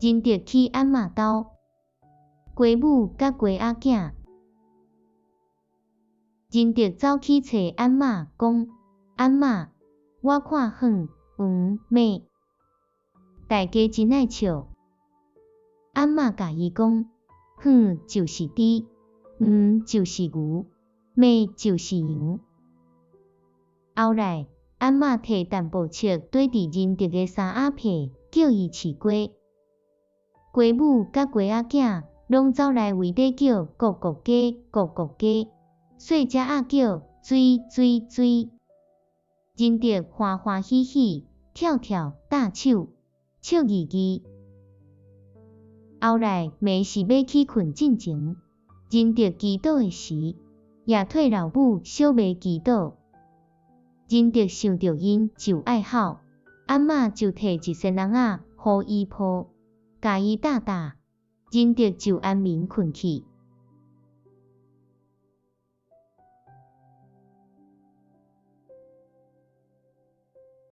仁德去阿嬤兜，雞母佮雞仔囝。仁德走去揣阿嬤講：阿嬤，我看遠、黃、馬，大家真愛笑。阿嬤共伊講：遠就是豬，黃就是牛，馬就是羊。後來，阿嬤提淡薄粟綴佇仁德的衫仔被，叫伊飼雞。雞母佮雞仔囝攏走來圍底叫咕咕雞，咕咕雞。細隻仔叫水水水。仁德歡歡喜喜，跳跳搭手，笑嘻嘻。後來，暝時欲去睏進前，仁德祈禱的時，也替老母小妹祈禱。仁德想著𪜶就愛哭，阿嬤就提一身籠仔予伊抱，共伊搭搭，仁德就安眠睏去。